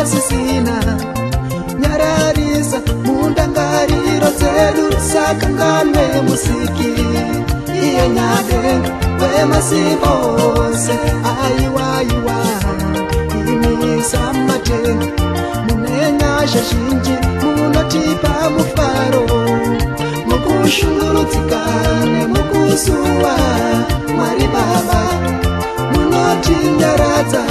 pasisina. Nyararisa mundangariro dzedu, sakanganwe Musiki, iye Nyadenga wemasimba ose. Aiwaiwa, imi Samatenga, mune nyasha zhinji, munotipa mufaro mukushungurudzika nemukusuwa. Mwari Baba, munotinyaradza.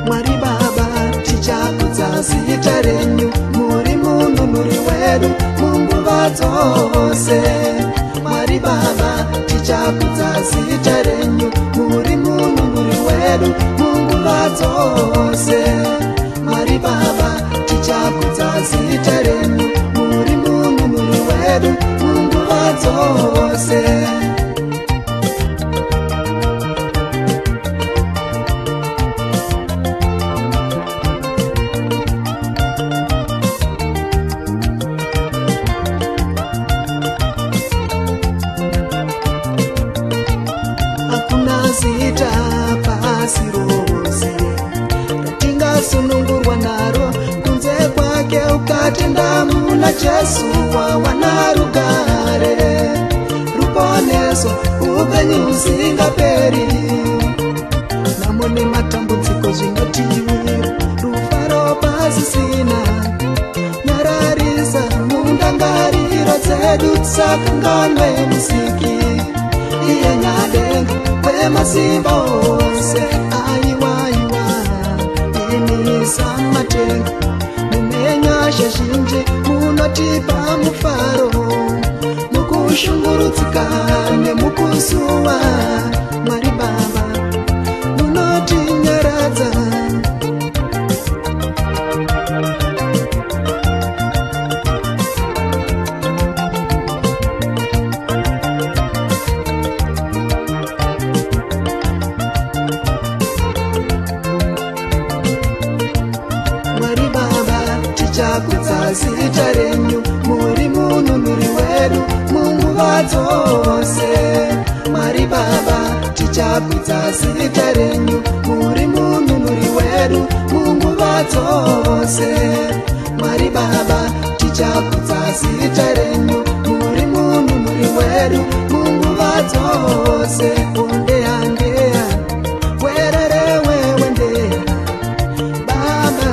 Mwari Baba, tichakudza zita renyu, muri mununuri wedu munguva dzose. Mwari Baba, tichakudza zita renyu, muri mununuri wedu munguva dzose. Mwari Baba, tichakudza zita renyu, muri mununuri wedu munguva dzose. Hakuna zita pasi rose ratingasunungurwa naro kunze kwake. Ukatenda muna Jesu, wawana rugare, ruponeso, upenyu husingaperi. Nhamo nematambudziko zvinotiwira, rufaro pasisina. Nyararisa mundangariro dzedu, tisakanganwe Musiki, iye Nyadenga wemasimba ose. Aiwaiwa, imi Samatenga, mune nyasha zhinji, munotipa mufaro mukushungurudzika nemukusuwa. Mwari Baba, munotinyaradza. Mwari Baba, tichakudza zita renyu, muri mununuri wedu munguva dzose. Mwari Baba, tichakudza zita renyu, muri mununuri wedu munguva dzose. Mwari Baba, tichakudza zita renyu, muri mununuri wedu munguva dzose. Ondeandeya werere wewendeya, Baba,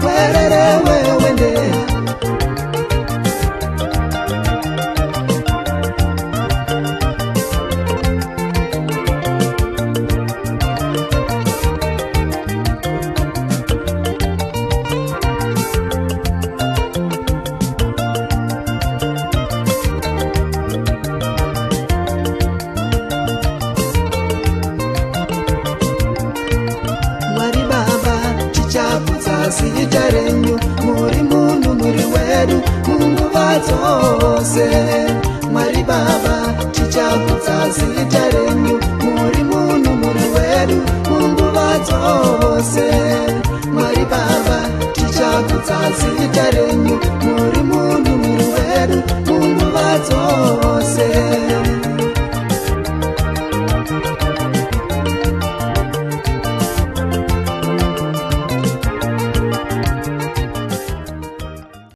werere wewendeya. Mwari Baba, tichakudza zita renyu, muri mununuri wedu munguva dzose. Mwari Baba, tichakudza zita renyu, muri mununuri wedu munguva dzose. Mwari Baba, tichakudza zita renyu.